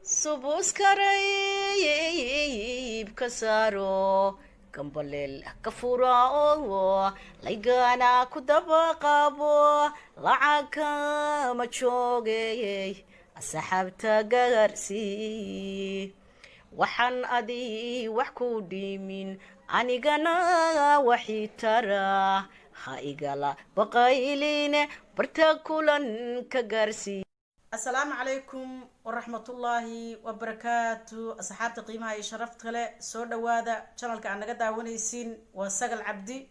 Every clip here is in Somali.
Subscribe ka saaro, gambaleel ka fura oo laygana ku daba qabo. Lacag kama joogayey, asxaabta gaarsii. Waxaan adii wax ku dhimin, anigana waxii tara ha igala baqayline, barta kulan ka gaarsii. Asalaamu calaykum waraxmatullaahi wabarakaatu. Asxaabta qiimaha iyo sharafta kale, soo dhawaada. Channelka aad naga daawanaysiin waa Sagal Cabdi.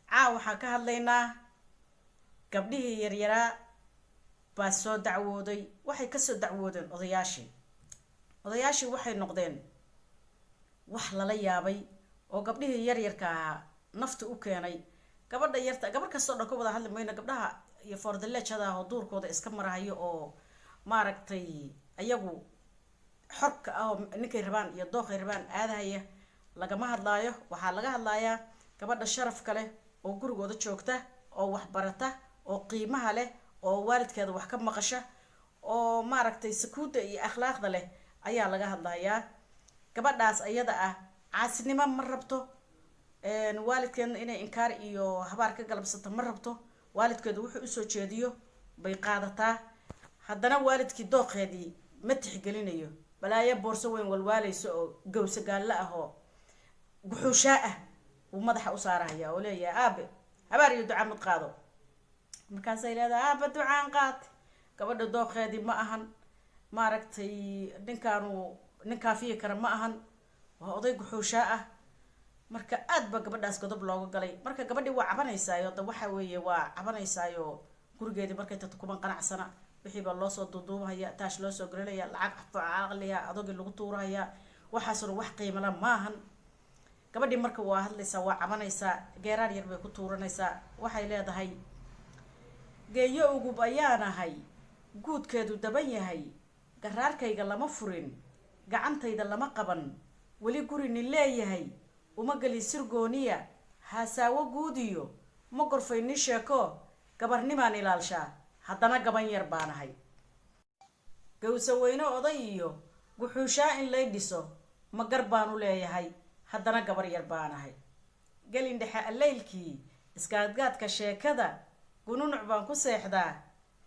Caaw waxaan ka hadlaynaa gabdhihii yaryaraa baa soo dacwooday. Waxay kasoo dacwoodeen odayaashii. Odayaashii waxay noqdeen wax lala yaabay oo gabdhihii yaryarka ahaa nafta u keenay. Gabadha yarta, gabar kastoo dhan ka wada hadli mayno. Gabdhaha iyo foordaleejada oo duurkooda iska marahayo oo maaragtay ayagu xorka ah oo ninkay rabaan iyo dooqay rabaan aadahaya lagama hadlaayo. Waxaa laga hadlayaa gabadha sharafka leh oo gurigooda joogta oo waxbarata oo qiimaha leh oo waalidkeeda wax ka maqasha oo maaragtay sakuudda iyo akhlaaqda leh ayaa laga hadlayaa. Gabadhaas ayada ah caasinimo ma rabto, waalidkeedna inay inkaar iyo habaar ka galabsato ma rabto. Waalidkeedu wuxuu usoo jeediyo bay qaadataa. Haddana waalidkii dooqeedii ma tixgelinayo. Balaayo boorso weyn walwaaleysa oo gawsa gaallo ah oo guxuushaa ah wuu madaxa u saarahaya oo leeyahay, "Aabe, habaar iyo ducaa mid qaado." Markaasay leedahay, "Aaba, ducaan qaat." Gabadha dooqeedii ma ahan. Maaragtay, ninkaanu nin kaafiyi kara ma ahan, waa oday guxuushaa ah. Marka aad ba gabadhaas godob looga galay. Marka gabadhii waa cabanaysaayo da waxa weeye, waa cabanaysaayo. Gurigeedii markay tagto kuban qanacsana. Wixii baa loosoo duuduubahaya, taash loo soo gelinaya, lacag caqliya adogii lagu tuurahaya. Waxaasuna wax qiimala maahan. Gabadhii marka waa hadlaysaa, waa cabanaysaa, geeraar yar bay ku tuuranaysaa. Waxay leedahay: "Geeyo ugub ayaanahay, guudkeedu daban yahay, garaarkayga lama furin, gacantayda lama qaban, weli guri nin leeyahay uma geli sirgooniya, haasaawo guudiyo ma gorfay nin sheeko, gabarnimaan ilaalshaa, haddana gaban yar baanahay. Gawsaweyne oday iyo guxuushaa in lay dhiso ma gar baanu leeyahay, haddana gabar yar baanahay. Gelin dhexe allaylkii iskaadgaadka sheekada gununuc baan ku seexdaa,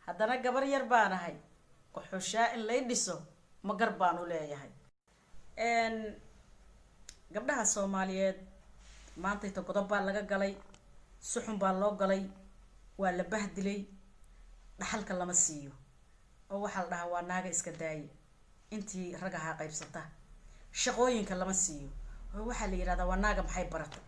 haddana gabar yar baanahay, guxuushaa in lay dhiso ma gar baanu leeyahay." Gabdhaha Soomaaliyeed maantayta godob baa laga galay, suxun baa loo galay, waa la bahdilay. Dhaxalka lama siiyo oo waxaa la dhahaa, "Waa naaga, iska daaye, intii rag ahaa qaybsata." Shaqooyinka lama siiyo oo waxaa la yidhahdaa, "Waa naaga, maxay barata?"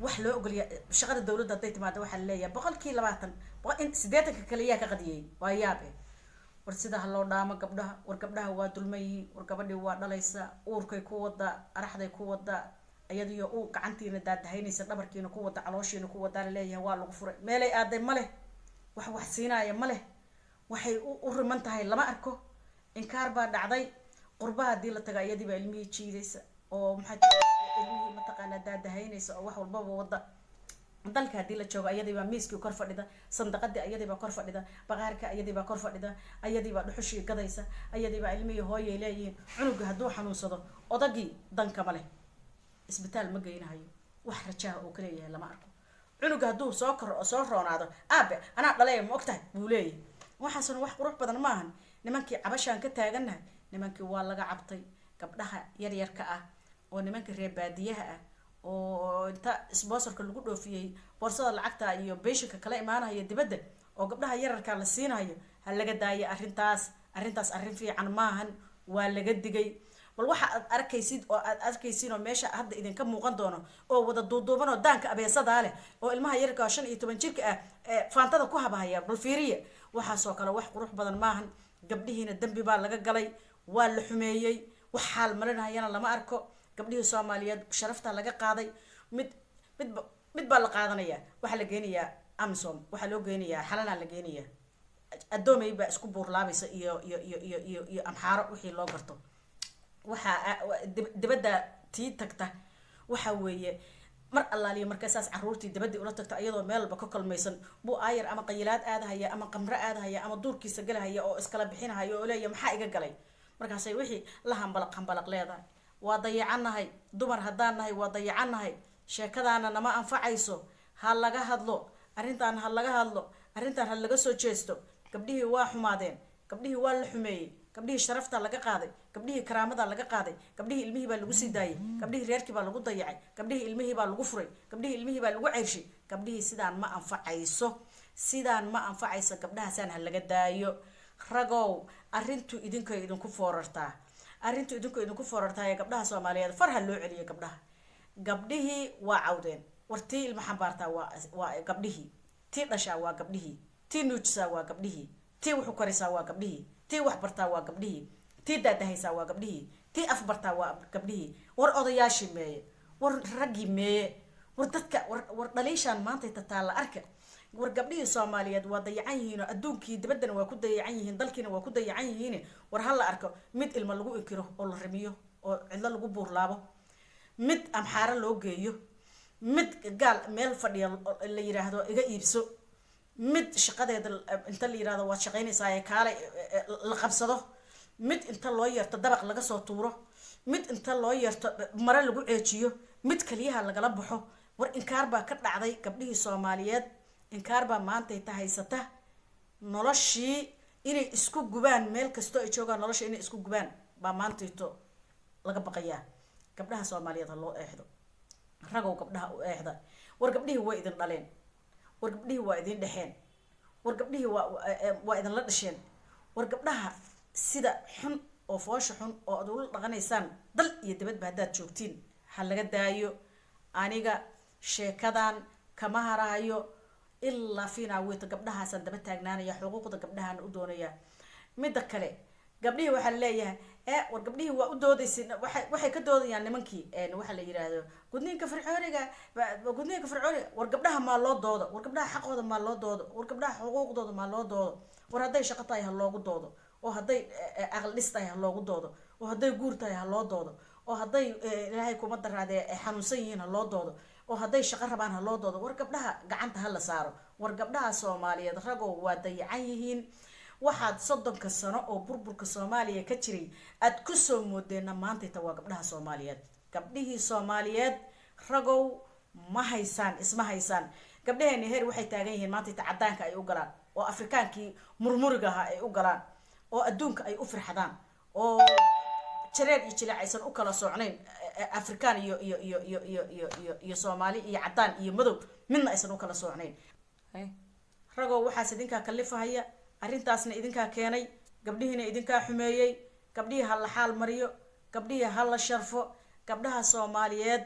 Wax loo ogolya shaqada dawladda hadday timaado, waxaa la leeyahay 20%, 80-ka kale yaa ka qadiyey? Waa yaab eh. War sida ha loo dhaamo gabdhaha. War gabdhaha waa dulmayihiin. War gabadhii waa dhalaysa, uurkay ku wada, araxday ku wada, iyadiyo uu gacantiina daadahaynaysa, dhabarkiina ku wada, calooshiina ku wadaa, laleeyahay waa lagu furay. Meelay aaday ma leh, wax wax siinaaya ma leh, waxay u riman tahay lama arko. Inkaar baa dhacday. Qurbaha haddii la taga, iyadii baa ilmihii jiidaysa oo maxay ilmihii mataqaanaa daadahaynaysa oo wax walbaba wada. Dalka haddii la joogo, ayadii baa miiskii kor fadhida, sandaqadii ayadii baa kor fadhida, baqaarka ayadii baa kor fadhida, ayadii baa dhuxushii gadaysa, ayadii baa ilmihii hooyay leeyihiin. Cunuga hadduu xanuunsado, odagii dankama leh, isbitaal ma geynahayo, wax rajaha oo kaleeyahay lama arko. Cunuga hadduu soo kor soo roonaado, "Aabe, anaa dhalay, ma ogtahay?" buu leeyahay. Waxaasuna wax qurux badan maahan. Nimankii cabashaan ka taagannahay. Nimankii waa laga cabtay. Gabdhaha yaryarka ah oo nimanka reer baadiyaha ah oo inta sponsorka lagu dhoofiyey, boorsada lacagta iyo beeshinka kala imaanaya dibadda oo gabdhaha yararka la siinayo, ha laga daaya arrintaas. Arrintaas arrin fiican maahan, waa laga digay. Bal waxa aad arkaysid oo aad arkaysiin oo meesha hadda idinka muuqan doono oo wada duuduuban oo daanka abeesadaa leh oo ilmaha yararka oo 15 jirka ah ee faantada ku habahaya, bal fiiriya. Waxaasoo kale wax qurux badan maahan. Gabdhihiina dembi baa laga galay, waa la xumeeyey, wax xaal marinahayana lama arko. Gabdhihii Soomaaliyeed sharafta laga qaaday. Mid midba mid baa la qaadanaya, waxaa la geenayaa AMISOM, waxaa loo geenayaa Xalanaa la geenayaa, adoomey baa isku buurlaabaysa iyo Amxaaro wixii loo garto. Waxaa dibadda tii tagta waxa weeye, mar allaaliyo marka saas caruurtii dabadii ula tagta, iyadoo meel walba ka kalmaysan buu aayar ama qayilaad aadahaya ama qamro aadahaya ama duurkiisa galahaya oo iskala bixinahaya oo leeya, "Maxaa iga galay?" Markaasay wixii la hambalaq hambalaq leedahay. Waa dayacannahay dumar haddaan nahay, waa dayacannahay. Sheekadaana nama anfacayso. Ha laga hadlo arrintan, ha laga hadlo arrintan, ha laga soo jeesto. Gabdhihii waa xumaadeen, gabdhihii waa la xumeeyey, gabdhihii sharafta laga qaaday, gabdhihii karaamada laga qaaday, gabdhihii ilmihii baa lagu sii daayay, gabdhihii reerkii baa lagu dayacay, gabdhihii ilmihii baa lagu furay, gabdhihii ilmihii baa lagu ceyrshay. Gabdhihii sidaan ma anfacayso, sidaan ma anfacayso. Gabdhahaasaan ha laga daayo. Ragow, arrintu idinkay idinku foorartaa, arrintu idinku idinku foorartaa ee gabdhaha Soomaaliyeed far ha loo celiyo gabdhaha. Gabdhihii waa cawdeen. War tii ilma xambaartaa waa gabdhihii, tii dhashaa waa gabdhihii, tii nuujisaa waa gabdhihii, tii wuxu karisaa waa gabdhihii, tii wax bartaa waa gabdhihii, tii daadahaysaa waa gabdhihii, tii af bartaa waa gabdhihii. War odayaashii meeye? War raggii meeye? War dadka, war dhaliishaan maanta tataa la arka. War gabdhihii Soomaaliyeed waa dayacan yihiin oo adduunkii dibaddana waa ku dayacan yihiin, dalkiina waa ku dayacan yihiin. War ha la arko mid ilma lagu inkiro oo la ramiyo oo cidlo lagu buurlaabo, mid Amxaaro loo geeyo, mid gaal meel fadhiya la yiraahdo iga iibso, mid shaqadeeda inta la yirahdo waad shaqaynaysaa ee kaale la qabsado, mid inta loo yeerto dabaq laga soo tuuro, mid inta loo yeerto mare lagu ceejiyo, mid kaliyaha lagala baxo. War inkaar baa ka dhacday gabdhihii Soomaaliyeed, inkaar baa maantay ta haysata. Noloshii inay isku gubaan meel kastoo ay joogaan, nolosha inay isku gubaan baa maantayto laga baqayaa. Gabdhaha Soomaaliyeed ha loo eexdo. Ragow, gabdhaha u eexda. War gabdhihii way idin dhaleen, war gabdhihii waa idin dhexeen, war gabdhihii waa idinla dhasheen. War gabdhaha sida xun oo foosha xun oo aad ula dhaqanaysaan dal iyo dibadba haddaad joogtiin ha laga daayo. Aniga sheekadan kama harahayo ilaa fiinaa weyto. Gabdhahaasaan daba taagnaanaya, xuquuqda gabdhahaan u doonaya. Midda kale, gabdhihii waxaa leeyahay war gabdhihii waa u doodaysa, waxay ka doodayaan nimankii waxaa la yiraahdo gudniinka fircooniga, gudniinka fircooniga. War gabdhaha maa loo doodo? War gabdhaha xaqooda maa loo doodo? War gabdhaha xuquuqdooda maa loo doodo? War hadday shaqo tahay ha loogu doodo, oo hadday aqal dhis tahay ha loogu doodo, oo hadday guur tahay ha loo doodo, oo hadday Ilaahay kuma daraadee xanuunsan yihiin ha loo doodo, oo hadday shaqo rabaan ha loo doodo. War gabdhaha gacanta ha la saaro. War gabdhaha Soomaaliyeed, ragow, waa dayacan yihiin. Waxaad 30-ka sano oo burburka Soomaaliya ka jiray aad kusoo moodeenna maantayta waa gabdhaha Soomaaliyeed. Gabdhihii Soomaaliyeed, ragow, ma haysaan, isma haysaan. Gabdhaheeni heer waxay taagan yihiin maantayta cadaanka ay u galaan, oo Afrikaankii murmuriga ahaa ay u galaan, oo adduunka ay u firxadaan, oo jareer iyo jileec aysan u kala socnayn, Afrikaan iyo Soomaali iyo cadaan iyo madow midna aysan u kala socnayn. Ragow, waxaas idinkaa kalifahaya, arrintaasna idinkaa keenay, gabdhihiina idinkaa xumeeyey. Gabdhihii ha la xaal mariyo, gabdhihii ha la sharfo. Gabdhaha Soomaaliyeed,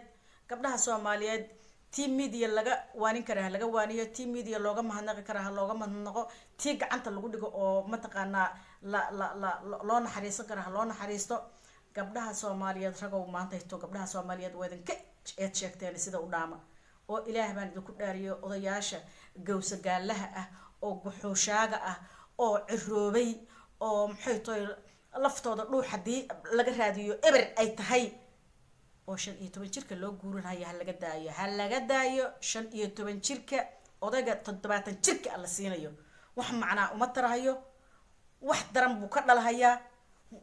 gabdhaha Soomaaliyeed tii media laga waanin karaa ha laga waaniyo, tii media looga mahadnaqi karaa ha looga mahadnaqo, tii gacanta lagu dhigo oo mataqaanaa la loo naxariisan karaa ha loo naxariisto. Gabdhaha Soomaaliyeed, ragow, maantayto gabdhaha Soomaaliyeed waa idinka eed sheegteen sida u dhaama. Oo Ilaah baan idinku dhaariyo, odayaasha gawsagaalaha ah oo guxuushaaga ah oo ciroobay oo maxay tahay laftooda dhuux haddii laga raadiyo eber ay tahay, oo 15 jirka loo guurinhayo, ha laga daayo, ha laga daayo 15 jirka. Odayga 70 jirka la siinayo wax macnaa uma tarahayo, wax daran buu ka dhalahayaa.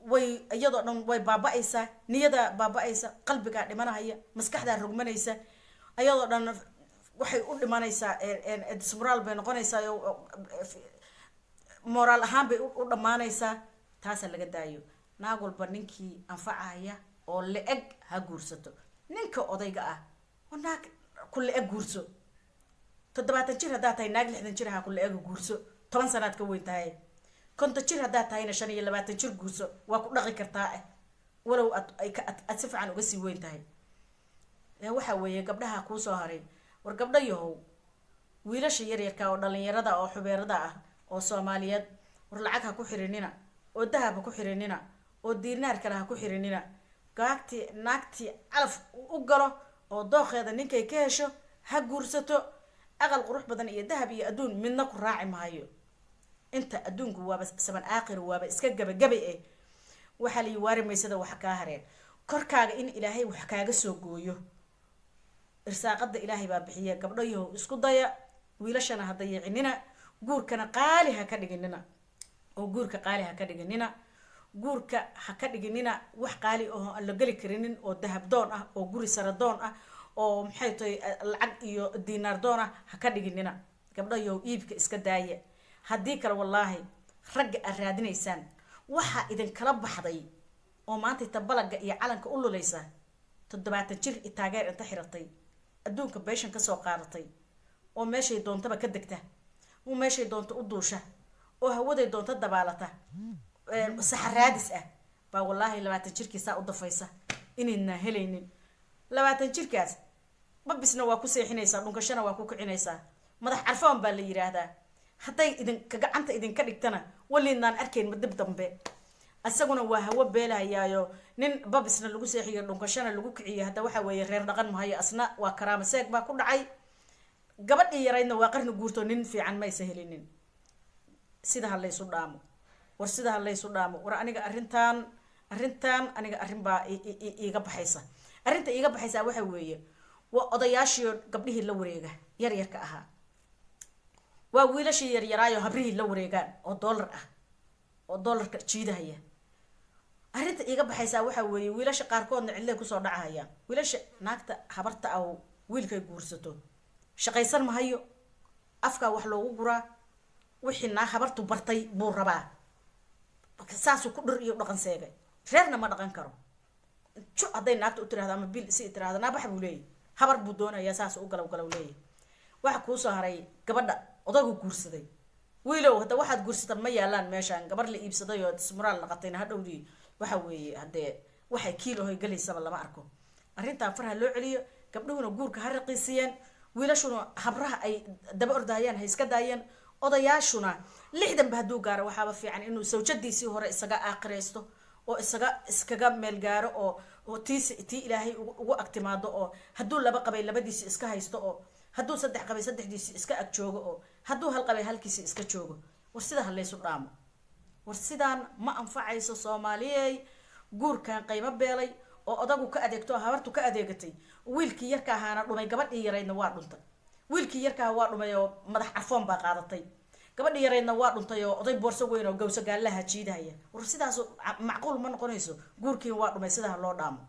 Way iyadoo dhan way baaba-aysaa, niyadaa baaba-aysa, qalbigaa dhimanahaya, maskaxdaa rogmanaysa, iyadoo dhan waxay u dhimanaysaa dismoral bay noqonaysaa, moraal ahaan bay u dhammaanaysaa. Taasa laga daayo. Naag walba ninkii anfacaya oo la-eg ha guursato. Ninka odayga ah oo naag ku la-eg guurso. 70 jir haddaa tahay, naag 60 jir ha ku la-eg guurso, 10 sanaad ka weyn tahay. 50 jir haddaa tahayna, 25 jir guurso, waa ku dhaqi kartaa ah, walow aad ay aad si fiican uga sii weyn tahay. Waxa weeye gabdhaha kuusoo haray. War gabdho yahow, wiilasha yaryarka oo dhalinyarada oo xubeerada ah oo Soomaaliyeed, war lacag ha ku xirinina, oo dahab ha ku xirinina, oo diinaar kale ha ku xirinina. Gaagtii naagtii calaf u galo oo dooqeeda ninkay ka hesho ha guursato. Aqal qurux badan iyo dahab iyo adduun midna ku raaci maayo. Inta adduunku waaba saban aakhir, waaba iska gabagabay eh. Waxaa la waari maysada wax kaa hareen korkaaga in Ilaahay wax kaaga soo gooyo. Irsaaqada Ilaahay baa bixiya. Gabdho yahow, isku daya, wiilashana ha dayicinina, guurkana qaali ha ka dhiginina, oo guurka qaali ha ka dhiginina. Guurka ha ka dhiginina wax qaali oo aan la geli karinin, oo dahab doon ah, oo guri saradoon ah, oo maxay tahay, lacag iyo diinaar doon ah ha ka dhiginina. Gabdhayow, iibka iska daaya. Haddii kale, wallaahi, ragga aad raadinaysaan waxaa idinkala baxday oo maanta inta balaga iyo calanka u lulaysa 70 jir itaageer inta xiratay, adduunka beeshan kasoo qaadatay, oo meeshay doontaba ka degta, oo meeshay doonto u duusha, oo hawaday doonto dabaalata, saxaraadis ah baa wallaahi 20 jirkii saa u dafaysa inaydna helaynin. 20 jirkaas babisna waa ku seexinaysaa, dhunkashana waa ku kicinaysaa. Madax carfoon baa la yiraahdaa. Hadday idinka gacanta idinka dhigtana, waliidnaan arkayn ma dib dambe. Isaguna waa hawo beelahayaayo. Nin babisna lagu seexiyo, dhunkashana lagu kiciyo, hadda waxa weeye reer dhaqan mahayo. Asna waa karaama seeg baa ku dhacay. Gabadhii yaraydna waa qarni guurto, nin fiican maysa helinin. Sida ha laysu dhaamo, war sida ha laysu dhaamo. War aniga arrintan aniga arrin baa iiga baxaysa. Arrinta iiga baxaysaa waxa weeye waa odayaashiio gabdhihii la wareega yar yarka ahaa, waa wiilashii yaryaraayo habrihii la wareegaan oo dollar ah, oo dollarka jiidahaya. Arrinta iiga baxaysaa waxa weeye wiilasha qaarkoodna cidlay kusoo dhacahayaan. Wiilasha naagta habarta ah wiilkay guursato shaqaysan mahayo, afkaa wax loogu guraa. Wixii naa habartu bartay buu rabaa, saasuu ku dhir iyo dhaqan seegay. Reerna ma dhaqan karo. Ju hadday naagta u tirahdo ama bil si tirahdo, naabax buu leeyahy, habar buu doonayaa, saas u galaw galaw leeyahy. Waxa kuusoo haray gabadha odaygu guursaday. Wiilow, hadda waxaad guursata ma yaalaan meeshaan. Gabar la iibsaday oo dismuraal naqatayna hadhowdii waxa weeye haddee waxay kiilahoy galaysaba lama arko. Arrintan farha loo celiyo. Gabdhuhuna guurka ha raqiisiyeen, wiilashuna habraha ay daba ordahayaan ha iska daayeen. Odayaashuna 60ba hadduu gaaro, waxaaba fiican inuu sawjadiisii hore isaga aakhiraysto oo isaga iskaga meel gaaro, oo tiis tii Ilaahay ugu agtimaado, oo hadduu laba qabay labadiisi iska haysto, oo hadduu saddex qabay saddexdiisi iska ag joogo, oo hadduu hal qabay halkiisi iska joogo. War sida ha laysu dhaamo. War sidaan ma anfacayso, Soomaaliyey. Guurkan qaymo beelay oo odagu ka adeegto oo habartu ka adeegatay, wiilkii yarka ahaana dhumay, gabadhii yaraydna waa dhuntay. Wiilkii yarka ahaa waa dhumay oo madax carfoon baa qaadatay. Gabadhii yaraydna waa dhuntay oo oday boorso weyn oo gawso gaallaha jiidahaya. War sidaas macquul ma noqonayso. Guurkiin waa dhumay. Sidaha loo dhaamo,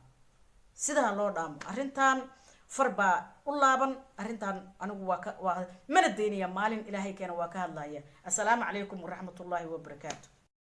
sidaha loo dhaamo. Arrintan far baa u laaban. Arrintan anigu waa ka waa mana daynaya. Maalin Ilaahay keena waa ka hadlaya. Assalaamu calaykum waraxmatullaahi wabarakaatu.